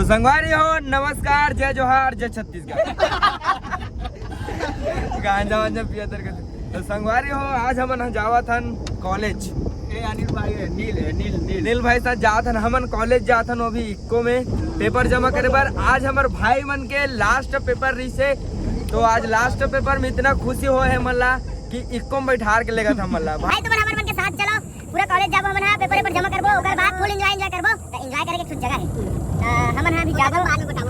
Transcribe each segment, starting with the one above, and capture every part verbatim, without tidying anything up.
संगवारी हो, नमस्कार, जय जोहार, जय छत्तीसगढ़। गांजा वांजा पिया तर के। तो संगवारी हो, आज हमन ह जावत हन कॉलेज। ए अनिल भाई है, नील है, नील, नील। नील भाई साथ जात हन, हमन कॉलेज जात हन अभी इक्को में पेपर जमा करे बर। आज हमर भाई मन के लास्ट पेपर रहिसे, तो आज लास्ट पेपर में इतना खुशी होय हे हमन ला कि इक्को में बैठार के लेगत हमन ला। भाई तुमन हमर मन के साथ चलो, पूरा कॉलेज जाबो हमन हा, पेपर वेपर जमा करबो, ओकर बाद फुल एंजॉय एंजॉय करबो। त एंजॉय करे के कुछ जगह है, त हमन हा अभी जाबो,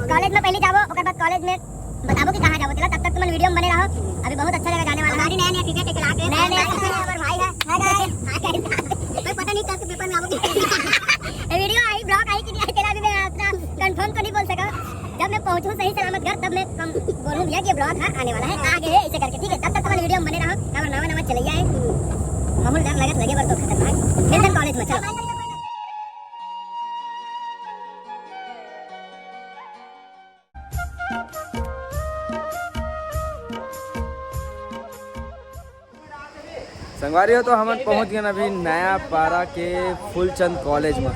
कॉलेज में पहले जाबो, ओकर बाद कॉलेज में बताबो कि कहाँ जाबो तेला। तब तक तुमन वीडियो में बने रहो, अभी बहुत अच्छा जगह जाने वाला है। हमारी नया नया टीचर टीचर आके नया नया टीचर है, हमारे भाई है। Hi guys. Hi guys. कोई पता नहीं कब के पेपर में आवोगे। ये वीडियो आई, ब्लॉग आई कि नहीं आई, तेरा भी मैं इतना कंफर्म तो नहीं बोल सका। जब मैं पहुंचूं सही सलामत घर, तब मैं कम बोलूं भैया कि ब्लॉग हाँ आने वाला है, आ गए इसे करके, ठीक है। तब तक तुम्हारे वीडियो में बने रहो, हमारा नवा नवा चलैया है। माहौल डर लगत लगे बर तो खतरनाक। मिलते हैं कॉलेज में, चलो। संगवारी हो, तो हमन पहुंच गए अभी नया पारा के फूलचंद कॉलेज में।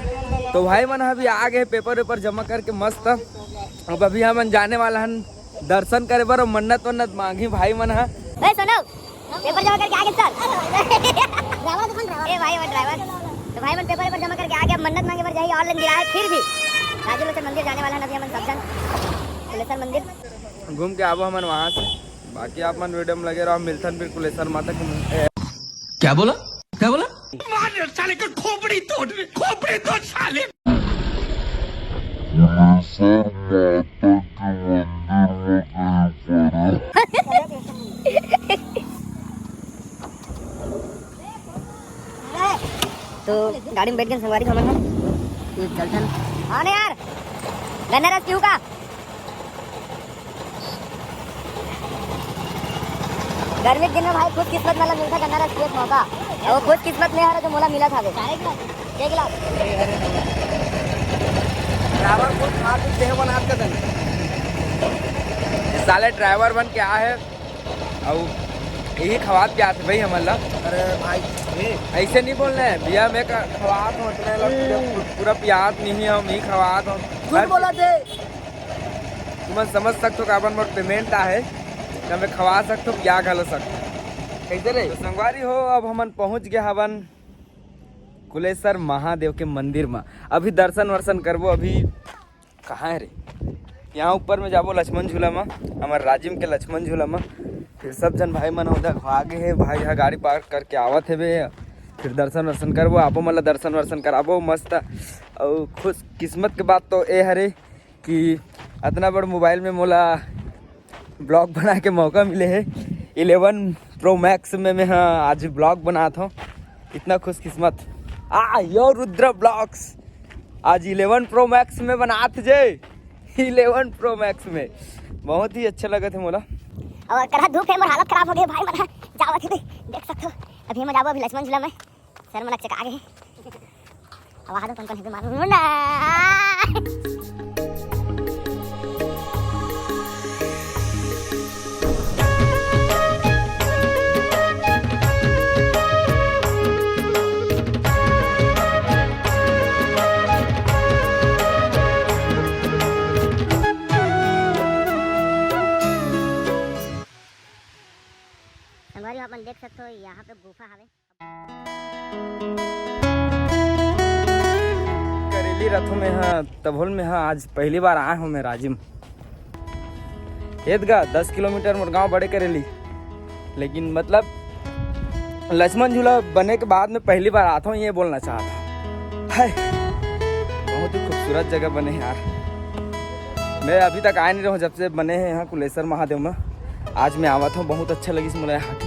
तो भाई मन अभी आ गए पेपर वेपर जमा करके मस्त। अब अभी हमन जाने वाला हन दर्शन करे बर, मन्नत वन्नत मांगी भाई मन ह। ए सोनू, पेपर जमा करके आ गए सर। ड्राइवर तो कौन ड्राइवर? ए भाई, वो ड्राइवर। तो भाई मन पेपर वेपर जमा करके आ गया, मन्नत मांगे बर जाही, ऑनलाइन दिलाए फिर भी। राजू लोचन मंदिर जाने वाला है अभी हमन सब जन, कुलेश्वर मंदिर। घूम के आबो हमन वहाँ से। बाकी आप मन वीडियो में लगे रहो, मिलथन फिर कुलेश्वर माता के मंदिर। क्या बोला? क्या बोला? मार साले का खोपड़ी तोड़, खोपड़ी तोड़ साले। तो गाड़ी में बैठ गए संगवारी हमन ह। ये चलथन। हाँ ना यार, गन्ना रस पीहू का? गर्मी के दिन में भाई खुश किस्मत वाला मिलता गन्ना रस पिए के मौका। और वो खुश किस्मत में हर जो मोला मिला था। एक गिलास। ड्राइवर खुद खा के देह बना के देना। साले ड्राइवर बन के आए हैं। अउ यही खवात पियात हे भाई हमन ला। अरे भाई, ए। ऐसे नहीं बोलना है भैया, मैं का खवात हूँ, इतने लोग पूरा, पूरा पियात नहीं है, हम ही खवात हूँ। झूठ बोला थे। तुमन समझ सकते हो काबर मोर पेमेंट आहे, ना मैं खवा सकते हो, पिया घलो सकते हो। कैसे रे? तो संगवारी हो, अब हमन पहुँच गए हवन कुलेश्वर महादेव के मंदिर में। अभी दर्शन वर्शन करबो। अभी कहाँ है रे? यहाँ ऊपर में जाबो लक्ष्मण झूला में, हमारे राजिम के लक्ष्मण झूला में। फिर सब जन भाई मन उधर आगे है, भाई यहाँ गाड़ी पार्क करके आवत है बे। फिर दर्शन वर्शन करबो, आपो मन ला दर्शन वर्शन कराबो मस्त। और खुश किस्मत के बात तो ए हरे कि अतना बड़ मोबाइल में मोला ब्लॉग बनाए के मौका मिले है। इलेवन प्रो मैक्स में मैं, हाँ, आज ब्लॉग बनात हूँ। इतना खुशकिस्मत। आ यो रुद्र ब्लॉग्स आज इलेवन प्रो मैक्स में बनात जे। इलेवन प्रो मैक्स में बहुत ही अच्छा लगत है मोला। और कड़ा धूप है, मोर हालत खराब हो गई भाई, मन जावत है, देख सकते हो। अभी मैं जाबो अभी लक्ष्मण झूला में, सर मन चका गए। अब आ दो कौन कौन है बीमार। संगवारी हो, अपन देख सकते हो, यहाँ पे गुफा हवे। करेली रथों में हा, तभोल में हा, आज पहली बार आए हूँ मैं राजिम। एदगा दस किलोमीटर मोर गांव बड़े करेली, लेकिन मतलब लक्ष्मण झूला बने के बाद में पहली बार आता हूँ, ये बोलना चाहता हूँ। हाय, बहुत ही खूबसूरत जगह बने हैं यार। मैं अभी तक आए नहीं रहूँ जब से बने हैं यहाँ कुलेश्वर महादेव में। आज मैं आवत हूँ, बहुत अच्छा लगिस मोला यहाँ के।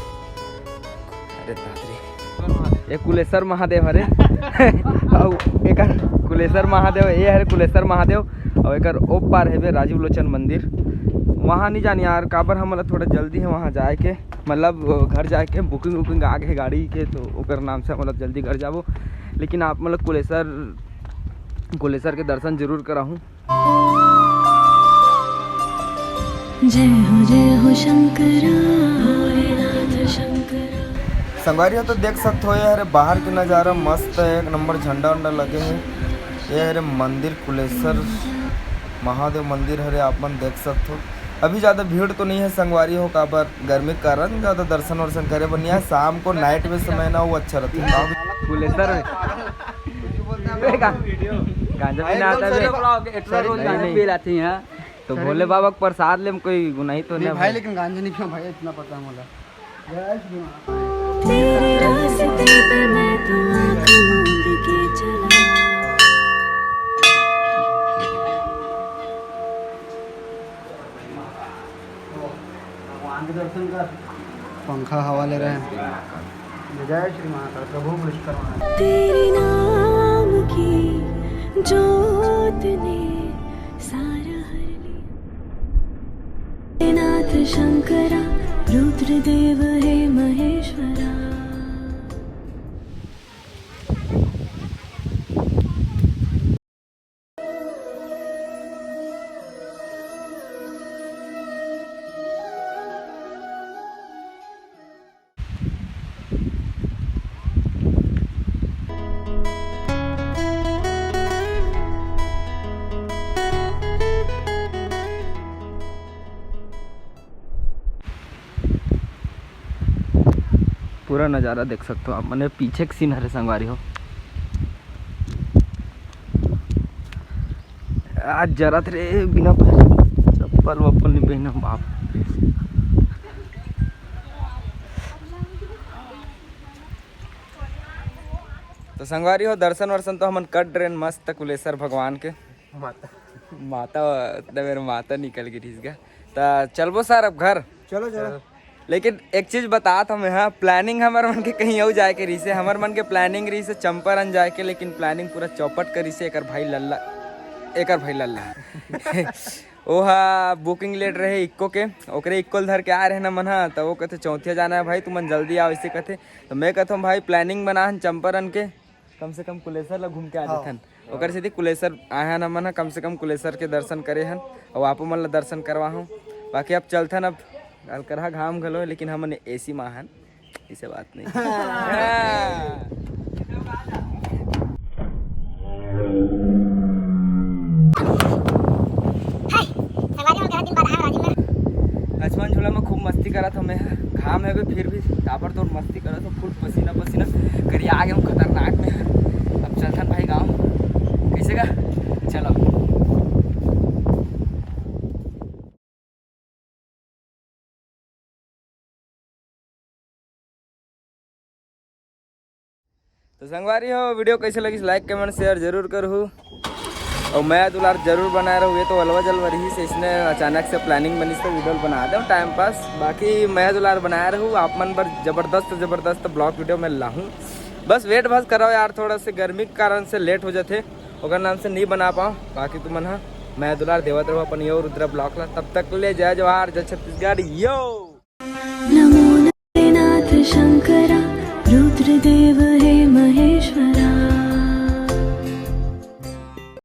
अरे बाप रे, ये कुलेश्वर महादेव हरे। अउ एकर कुलेश्वर महादेव, ये हरे कुलेश्वर महादेव। अउ एकर ओ पार हेबे राजीव लोचन मंदिर। वहाँ नहीं जानी यार, काबर हमला थोड़ा जल्दी है वहाँ जाए के, मतलब घर जाए के बुकिंग वुकिंग आ गए गाड़ी के, तो ओकर नाम से मतलब जल्दी घर जाबो। लेकिन आप मतलब कुलेश्वर, कुलेश्वर के दर्शन जरूर कराहूँ। जय हो जय हो शंकरा, भोलेनाथ शंकरा। संगवारी हो, तो देख सकते हो, ये हरे बाहर के नज़ारा मस्त है, एक नंबर झंडा उंडा लगे हैं। ये हरे मंदिर कुलेश्वर महादेव मंदिर हरे, आप मन देख सकथो। अभी ज्यादा भीड़ तो नहीं है संगवारी हो, काबर गर्मी के कारण ज्यादा दर्शन वर्शन करे बर नहीं है। शाम को नाइट में समय ना, वो अच्छा रहता है। फुलेसर में। गा-, गांजा पीना आता है बे? नहीं, नहीं। पी लाती हैं। तो भोले बाबा के प्रसाद ले में कोई गुनाही तो नहीं नहीं भाई, भाई। लेकिन गांजा नहीं पीऊँ भाई, इतना पता है मोला। जय श्री महाकाल। तेरे रास्ते पे मैं तो आँख मूंद के चला। भगवान के दर्शन कर। पंखा हवा ले रहे हैं। जय श्री महाकाल, प्रभु पुष्कर महाकाल। तेरे नाम की जोत ने सारा हर लिया। नाथ शंकरा, रुद्र देव हे महेश्वरा। पूरा नजारा देख सकते हो आप, मने पीछे के सीन हरे संगवारी हो। आज जरत रे बिना चप्पल वप्पल नहीं पहना बाप। तो संगवारी हो, दर्शन वर्शन तो हमन कर डरेन मस्त कुलेश्वर भगवान के। माता। माता, उतना मेरे माता निकल गई रहीस गा। त चलबो सर अब घर। चलो, चलो। लेकिन एक चीज बतात हूँ मैं, हाँ, प्लानिंग हमर मन के कहीं अउ जाए के रहीसे, हमर मन के प्लानिंग रहीसे चंपारण जाए के, लेकिन प्लानिंग पूरा चौपट करीसे एकर भाई लल्ला, एकर भाई लल्ला। ओहा बुकिंग लेट रहे इक्को के, ओकरे इक्को ल धर के आ रहे ना मन, हाँ, त वो कहते चौथिया जाना है भाई, तुमन जल्दी आओ, इसे कहते। तो मैं कहता हूँ भाई, प्लानिंग बना हन चंपारण के, कम से कम कुलेश्वर ला घूम के आ हाँ। जाथन। ओकर सेती कुलेश्वर आए हन हमन ह, कम से कम कुलेश्वर के दर्शन करे हन, अउ आपो मन ला दर्शन करवाहूँ। बाकी अब चलथन, अब अलकरहा घाम घलो हे, लेकिन हमन एसी मा हन, इसे बात नहीं। हाय, संगवारी हो, ग्यारह दिन बाद आए राजिम में। लक्ष्मण झूला में खूब मस्ती करत हूँ मैं, घाम है बे, फिर भी ताबड़तोड़ मस्ती करत हूँ, फुल पसीना पसीना करिया आ गया हूँ खतरनाक में। अब चलथन भाई गाँव, कैसे का, चलो। तो संगवारी हो, वीडियो कैसे लगिस, लाइक कमेंट शेयर जरूर करहू, और मया दुलार जरूर बनाए रहू। ये तो अलवा जलवा रहीस, इसने अचानक से प्लानिंग बनिस तो वीडियो बना दे टाइम पास। बाकी मया दुलार बनाए रहू, आप मन बर जबरदस्त जबरदस्त ब्लॉग वीडियो में लाहूँ। बस वेट बस करो यार, थोड़ा से गर्मी के कारण से लेट हो जाते, ओकर नाम से नहीं बना पाओ। बाकी तुमन ह मया दुलार देवत रहो अपन यो रुद्रा ब्लॉग ला। तब तक ले जय जोहार, जय छत्तीसगढ़ यो। नमो नाथ शंकरा, रुद्र देव हे महेश।